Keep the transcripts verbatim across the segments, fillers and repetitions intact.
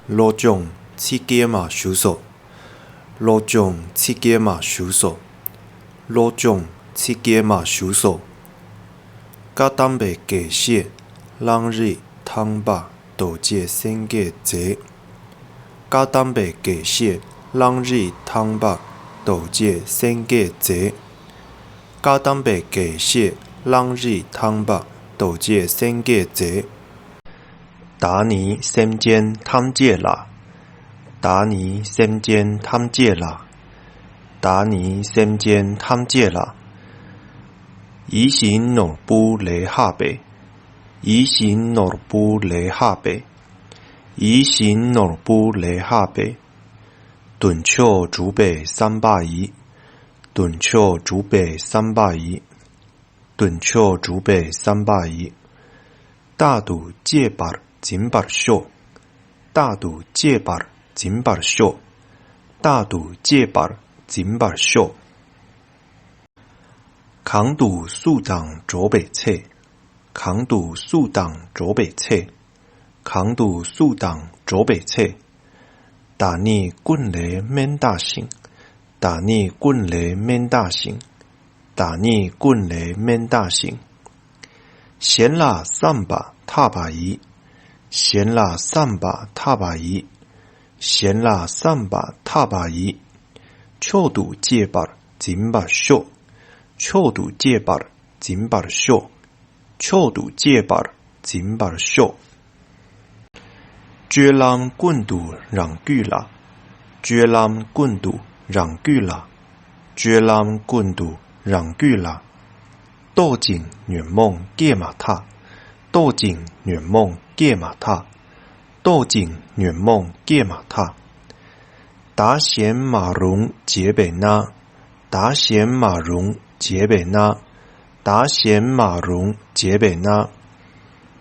བློ་སྦྱོང་ཚིག་བརྒྱད་མ་ཞུས་སོ། བློ་སྦྱོང་ཚིག་བརྒྱད་མ་ཞུས་སོ། བློ་སྦྱོང་ཚིག་བརྒྱད་མ་ཞུས་སོ། བཀའ་གདམས་པའི་དགེ་བཤེས་གླང་རི་ཐང་པ་རྡོ་རྗེ་སེང་གེས་མཛད། བཀའ་གདམས་པའི་དགེ་བཤེས་གླང་རི་ཐང་པ་རྡོ་རྗེ་སེང་གེས་མཛད། བཀའ་གདམས་པའི་དགེ་བཤེས་གླང་རི་ཐང་པ་རྡོ་རྗེ་སེང་གེས་མཛད། བདག་ནི་སེམས་ཅན་ཐམས་ཅད་ལ། བདག་ནི་སེམས་ཅན་ཐམས་ཅད་ལ། བདག་ནི་སེམས་ཅན་ཐམས་ཅད་ལ། 一心努力来学习。一心努力来学习。一心努力来学习。 མདུན་ཕྱོགས་འཇུག་པའི་བསམ་པ་ཡིས། མདུན་ཕྱོགས་འཇུག་པའི་བསམ་པ་ཡིས། མདུན་ཕྱོགས་འཇུག་པའི་བསམ་པ་ཡིས། རྟག་ཏུ་གཅེས་པར་འཛིན་པར་ཤོག། རྟག་ཏུ་གཅེས་པར་འཛིན་པར་ཤོག། རྟག་ཏུ་གཅེས་པར་འཛིན་པར་ཤོག། གང་དུ་བསུ་དང་འགྲོགས་པའི་ཚེ། གང་དུ་བསུ་དང་འགྲོགས་པའི་ཚེ། གང་དུ་བསུ་དང་འགྲོགས་པའི་ཚེ། བདག་ནི་ཀུན་ལས་དམན་བལྟ་ཞིང་། བདག་ནི་ཀུན་ལས་དམན་བལྟ་ཞིང་། བདག་ནི་ཀུན་ལས་དམན་བལྟ་ཞིང་། གཞན་ལ་བསམ་པ་ཐག་པ་ཡིས། གཞན་ལ་བསམ་པ་ཐག་པ་ཡིས། གཞན་ལ་བསམ་པ་ཐག་པ་ཡིས། མཆོག་ཏུ་གཅེས་པར་འཛིན་པར་ཤོག། མཆོག་ཏུ་གཅེས་པར་འཛིན་པར་ཤོག། མཆོག་ཏུ་གཅེས་པར་འཛིན་པར་ཤོག། སྤྱོད་ལམ་ཀུན་ཏུ་རང་རྒྱུད་ལ། སྤྱོད་ལམ་ཀུན་ཏུ་རང་རྒྱུད་ལ། སྤྱོད་ལམ་ཀུན་ཏུ་རང་རྒྱུད་ལ། རྟོག་ཅིང་ཉོན་མོངས་སྐྱེས་མ་ཐག། རྟོག་ཅིང་ཉོན་མོངས་སྐྱེས་མ་ཐག། རྟོག་ཅིང་ཉོན་མོངས་སྐྱེས་མ་ཐག། བདག་གཞན་མ་རུངས་བྱས་པས་ན། བདག་གཞན་མ་རུངས་བྱས་པས་ན། བདག་གཞན་མ་རུངས་བྱས་པས་ན།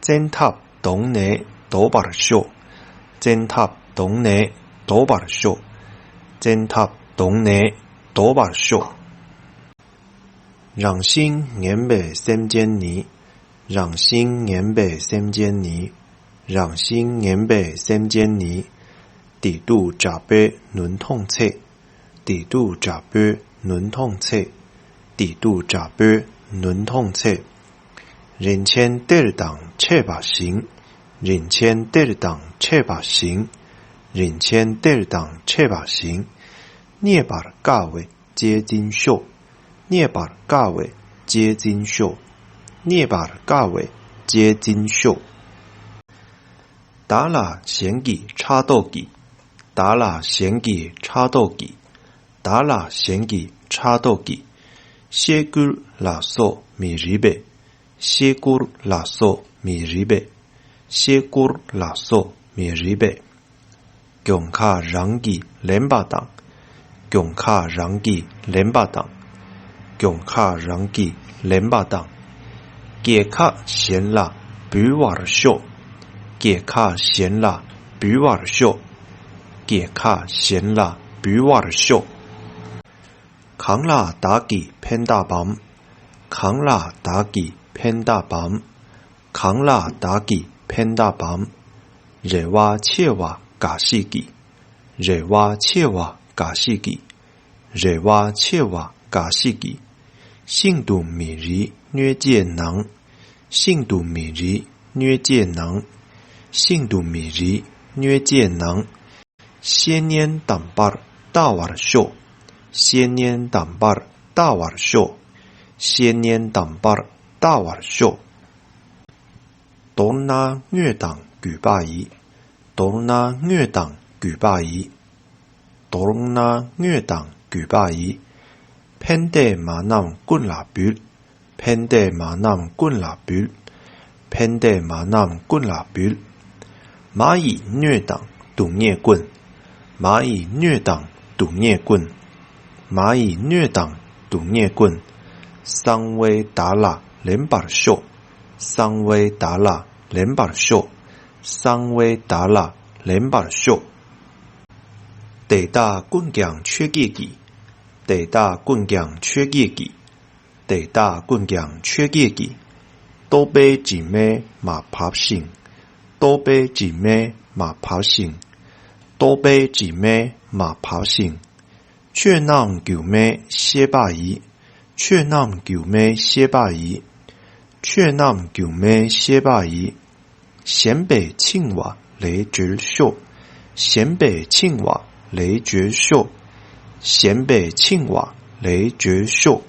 བཙན་ཐབས་གདོང་ནས་བཟློག་པར་ཤོག། བཙན་ཐབས་གདོང་ནས་བཟློག་པར་ཤོག། བཙན་ཐབས་གདོང་ནས་བཟློག་པར་ཤོག། རང་བཞིན་ངན་པའི་སེམས་ཅན་ནི། རང་བཞིན་ངན་པའི་སེམས་ཅན་ནི། རང་བཞིན་ངན་པའི་སེམས་ཅན་ནི། བདེ་སྡུག་དྲག་པོས་ནོན་མཐོང་ཚེ། བདེ་སྡུག་དྲག་པོས་ནོན་མཐོང་ཚེ། བདེ་སྡུག་དྲག་པོས་ནོན་མཐོང་ཚེ། རིན་ཆེན་གཏེར་དང་འཕྲད་པ་བཞིན། རིན་ཆེན་གཏེར་དང་འཕྲད་པ་བཞིན། རིན་ཆེན་གཏེར་དང་འཕྲད་པ་བཞིན། རྙེད་པར་དཀའ་བའི་གཅེས་འཛིན་ཤོག། རྙེད་པར་དཀའ་བའི་གཅེས་འཛིན་ཤོག། རྙེད་པར་དཀའ་བའི་གཅེས་འཛིན་ཤོག། བདག་ལ་གཞན་གྱིས་ཕྲག་དོག་གིས། བདག་ལ་གཞན་གྱིས་ཕྲག་དོག་གིས། བདག་ལ་གཞན་གྱིས་ཕྲག་དོག་གིས། གཤེ་སྐུར་ལ་སོགས་མི་རིགས་པས། གཤེ་སྐུར་ལ་སོགས་མི་རིགས་པས། གཤེ་སྐུར་ལ་སོགས་མི་རིགས་པས། གྱོང་ཁ་རང་གིས་ལེན་པ་དང་། གྱོང་ཁ་རང་གིས་ལེན་པ་དང་། གྱོང་ཁ་རང་གིས་ལེན་པ་དང་། རྒྱལ་ཁ་གཞན་ལ་འབུལ་བར་ཤོག། རྒྱལ་ཁ་གཞན་ལ་འབུལ་བར་ཤོག། རྒྱལ་ཁ་གཞན་ལ་འབུལ་བར་ཤོག། གང་ལ་བདག་གིས་ཕན་བཏགས་པའམ། གང་ལ་བདག་གིས་ཕན་བཏགས་པའམ། གང་ལ་བདག་གིས་ཕན་བཏགས་པའམ། རེ་བ་ཆེ་བ་འགའ་ཞིག་གིས། རེ་བ་ཆེ་བ་འགའ་ཞིག་གིས། རེ་བ་ཆེ་བ་འགའ་ཞིག་གིས། ཤིན་ཏུ་མི་རིགས་གནོད་བྱེད་ནའང་། ཤིན་ཏུ་མི་རིགས་གནོད་བྱེད་ནའང་། ཤིན་ཏུ་མི་རིགས་གནོད་བྱེད་ནའང་། བཤེས་གཉེན་དམ་པར་བལྟ་བར་ཤོག། བཤེས་གཉེན་དམ་པར་བལྟ་བར་ཤོག། བཤེས་གཉེན་དམ་པར་བལྟ་བར་ཤོག། མདོར་ན་དངོས་དང་བརྒྱུད་པ་ཡིས། མདོར་ན་དངོས་དང་བརྒྱུད་པ་ཡིས། མདོར་ན་དངོས་དང་བརྒྱུད་པ་ཡིས། ཕན་བདེ་མ་རྣམས་ཀུན་ལ་འབུལ། ཕན་བདེ་མ་རྣམས་ཀུན་ལ་འབུལ། ཕན་བདེ་མ་རྣམས་ཀུན་ལ་འབུལ། མ་ཡི་སྣོད་དང་སྡུག་བསྔལ་ཀུན། མ་ཡི་སྣོད་དང་སྡུག་བསྔལ་ཀུན། མ་ཡི་སྣོད་དང་སྡུག་བསྔལ་ཀུན། གསང་བས་བདག་ལ་ལེན་པར་ཤོག། གསང་བས་བདག་ལ་ལེན་པར་ཤོག། གསང་བས་བདག་ལ་ལེན་པར་ཤོག། དེ་དག་ཀུན་ཀྱང་ཆོས་བརྒྱད་ཀྱིས། དེ་དག་ཀུན་ཀྱང་ཆོས་བརྒྱད་ཀྱིས། དེ་དག་ཀུན་ཀྱང་ཆོས་བརྒྱད་ཀྱིས། རྟོག་པའི་དྲི་མས་མ་བབས་ཤིང་། རྟོག་པའི་དྲི་མས་མ་བབས་ཤིང་། རྟོག་པའི་དྲི་མས་མ་བབས་ཤིང་། ཆོས་རྣམས་སྒྱུ་མའི་ཤེས་པ་ཡིས། ཆོས་རྣམས་སྒྱུ་མའི་ཤེས་པ་ཡིས། ཆོས་རྣམས་སྒྱུ་མའི་ཤེས་པ་ཡིས། ཞེན་པས་འཆིང་བ་ལས་གྲོལ་ཤོག། ཞེན་པས་འཆིང་བ་ལས་གྲོལ་ཤོག། ཞེན་པས་འཆིང་བ་ལས་གྲོལ་ཤོག།